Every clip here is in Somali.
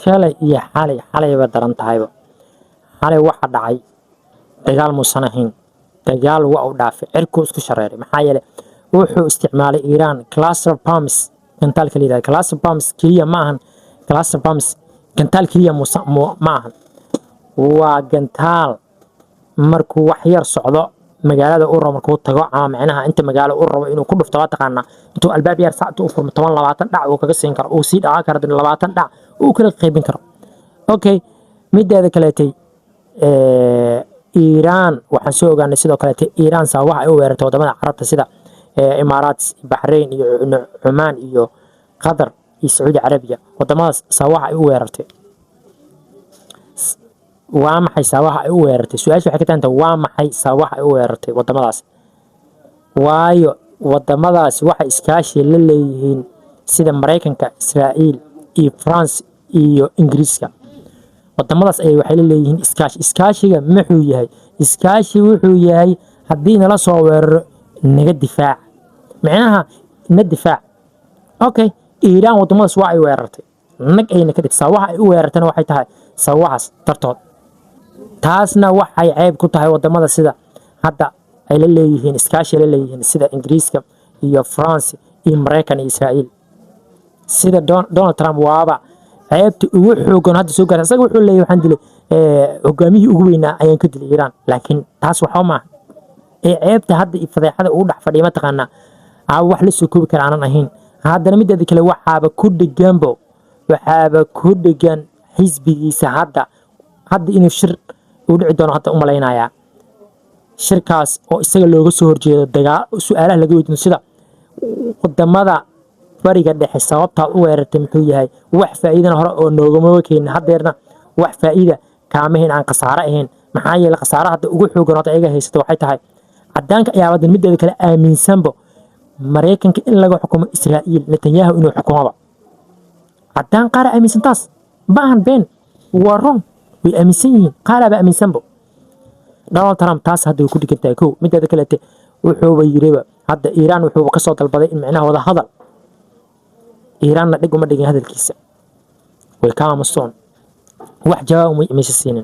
Shalay iyo xalay, xalayba daran tahayba. Xalay waxa dhacay dagaal muusan ahayn, dagaal waa uu dhaafay, cirkuu isku shareeray. Maxaa yeelay, wuxuu isticmaalay Iiraan cluster bombs, gantaalka la yidhahdo cluster bombs. Keliya ma ahan cluster bombs, gantaal keliya muusan ma ahan. Waa gantaal markuu wax yar socdo, magaalada uu rabo markuu tago, ama micnaha inta magaalo uu rabo inuu ku dhufto, waa taqaanaa, intuu albaab yar saacta u furmo, 10, 20 dhac uu kaga siin karo, uu sii dhacaa karo, 20 dhac uu kala qaybin karo. Okay, mideeda kaleetay, Iiraan waxaan soo ogaanay sidoo kaleetay Iiraan sababaha ay u weerartay wadamada Carabta sida Imaaraat, Baxrayn iyo Cumaan iyo Qatar iyo Sacuudi Carabiya. Wadamadaas sababaha ay u weerartay waa maxay? Sababaha ay u weerartay, su-aasha waxay ka tahay, waa maxay sababaha ay u weerartay wadamadaas? Waayo, wadamadaasi waxay iskaashi la leeyihiin sida Maraykanka, Israa'iil iyo France iyo Ingiriiska. Wadamadaas ayay waxay la leeyihiin iskaashi. Iskaashiga muxuu yahay? Iskaashi wuxuu yahay haddii nala soo weeraro, naga difaac, micnaha na difaac. Okay, Iiraan wadamadaas waa ay weerartay, nag ayna ka dhigtay. Sababaha ay u weerartana waxay tahay sababahaas dartood. Taasna waxay ceeb ku tahay wadamada sida hadda ay la leeyihiin iskaashi la leeyihiin, sida Ingiriiska iyo France iyo Maraykan iyo Israa'iil. Sida Donald Trump waaba ceebta ugu xoogan hadda soo gaartay. Isaga wuxuu leeyahay, waxaan dilay hogaamiyihii ugu weynaa ayaan ka dilay Iiraan, laakiin taas waxba maaha. Ee ceebta hadda iyo fadeexada ugu dhex fadhiya, mataqaanaa, aa wax la soo koobi kara aanan ahayn. Haddana mideeda kale, waxaaba ku dheganbo, waxaaba ku dhegan xisbigiisa. Hadda inuu shir uu dhici doono hadda u malaynayaa, shirkaas oo isaga looga soo horjeedo, dagaal su-aalaha laga weydiino, sida wadamada Bariga Dhexe sababtaad u weerartay muxuu yahay? Wax faa'iidana hore oo noogama keenin, haddeerna wax faa'iida kaamahayn aan khasaare ahayn. Maxaa yeelay, khasaare hadda ugu xoogan hadda ayaga haysato waxay tahay cadaanka ayaa wadan. Mideeda kale, aaminsanbo Maraykanka in laga xukumo Israa'iil, Netanyahu inuu xukumoba. Cadaan qaara aaminsan taas, ma ahan been, waa run, way aaminsan yihiin, qaaraaba aaminsanbo. Donald Trump taas hadda way ku dhigan tahay. Kow, mideeda kaleete, wuxuuba yiriba hadda Iiraan wuxuuba kasoo dalbaday in micnaha wada hadal. Iiraanna dhig uma dhigin hadalkiisa, way ka aamusoon, wax jawaab maysa siinin.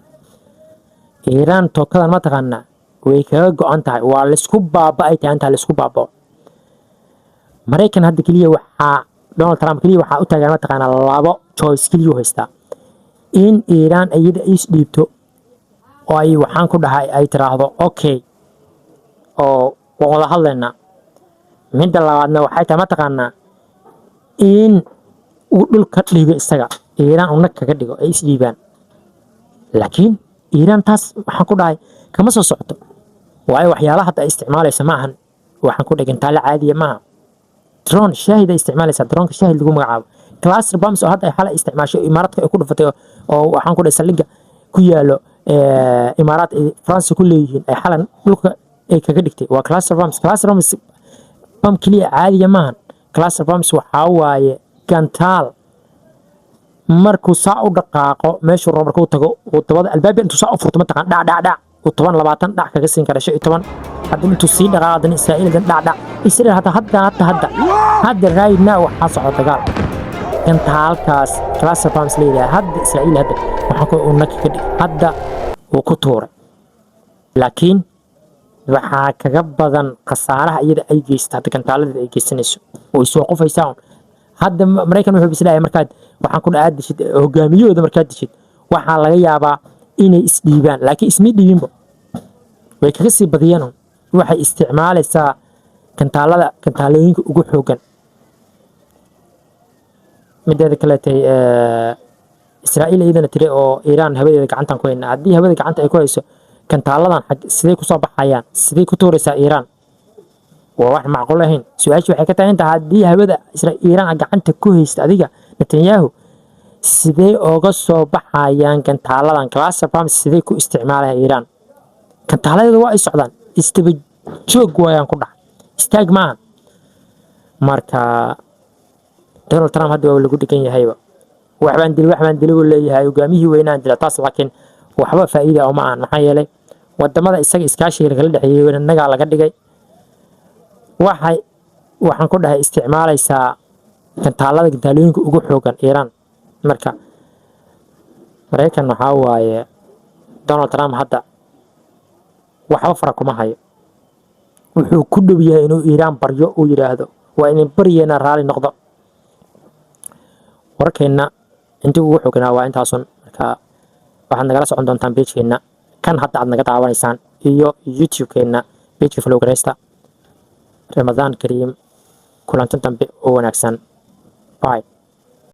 Iiraan tookadan, mataqaanaa, way kaga go-an tahay, waa laysku baaba-ay tahay intaa laysku baabao. Maraykan hadda keliya waxaa, Donald Trump keliya waxaa u taagan, mataqaanaa, labo choice keliya u haystaa: in Iiraan iyada is dhiibto oo ay, waxaan ku dhahay, ay tiraahdo okay oo waan wada hadlaynaa. Midda labaadna waxay tahay, mataqaanaa, in uu dhulka dhigo isaga, Iiraan uu nag kaga dhigo, ay is dhiibaan. Laakiin Iiraan taas, waxaan ku dhahay, kama soo socoto, waayo waxyaalaha hadda ay isticmaalaysa ma ahan, waxaan ku dhigin, taale caadiya maaha. Drone Shaahid ay isticmaalaysaa, droneka Shaahid lagu magacaabo, cluster bombs oo hadda ay xalay isticmaashay, Imaaraadka ay ku dhufatay, oo waxaan ku dhahay saldhigga ku yaalo Imaaraad ay France ku leeyihiin ay xalan dhulka ay kaga dhigtay, waa cluster bombs. Cluster bombs bam keliya caadiya maahan. Cluster bombs waxaa waaye gantaal markuu saa u dhaqaaqo, meeshuu rabo markuu tago, uu dabada albaabka intuu saa u furto, mataqaan, dhac dhac dhac, uu 10, 20 dhac kaga siin kara, 15. Haddana intuu sii dhaqaaqo, haddana Israa'iil haddana dhac dhac Israa'iil. Hadda right now waxaa socda dagaal. Gantaalkaas cluster bombs la yidhaha hadda Israa'iil hadda waxaa ku uu naki ka dhig, hadda uu ku tuuray, laakiin waxaa kaga badan khasaaraha iyada ay geysato. Hadda gantaaladeeda ay geysanayso way soo qufaysaa un. Hadda Maraykan wuxuu bislaaya markaad, waxaan ku dhaha, aad dishid hogaamiyahooda, markaad dishid, waxaa laga yaabaa inay isdhiibaan, laakiin isma dhiibinba, way kaga sii badiyeen un. Waxay isticmaalaysaa gantaalada, gantaalooyinka ugu xoogan. Mideeda kaleetay, Israa'iil iyadana tiri oo Iiraan hawadeeda gacantan ku hayna. Haddii hawada gacanta ay ku hayso, gantaaladan xag sidee kusoo baxayaan? Sidee ku tuuraysaa Iiraan? Waa wax macquul ahayn. Su-aasha waxay ka tagan tahay, haddii hawada Iiraan aad gacanta ku haysta, adiga Netanyahu, sidee oga soo baxayaan gantaaladan cluster bombs? Sidee ku isticmaalayaan Iiraan gantaaladeeda? Waa ay socdaan, isdaba joog waayaan, ku dhac istaag maaha. Marka Donald Trump hadda waa lagu dhigan yahayba. Waxbaan dili, waxbaan dili buu leeyahay, hogaamiyihii weynaan dila. Taas laakiin waxba faa'iida uma ahan, maxaa yeelay wadamada isaga iskaashiga lagala dhexeeyey innagaa laga dhigay. Waxay, waxaan ku dhahay, isticmaalaysaa gantaalada, gantaalooyinka ugu xoogan Iiraan. Marka Maraykan waxaa waaye Donald Trump hadda waxba fara kuma hayo. Wuxuu ku dhow yahay inuu Iiraan baryo, uu yidhaahdo, "Waa idin baryeena, raali noqdo." Wararkeenna intii ugu xooganaa waa intaasun. Marka waxaad nagala socon doontaan page-keenna kan hadda aad naga daawanaysaan iyo YouTube-keenna. Page-ka follow garaysta. Ramadaan kariim, kulanti dambe oo wanaagsan. Bye.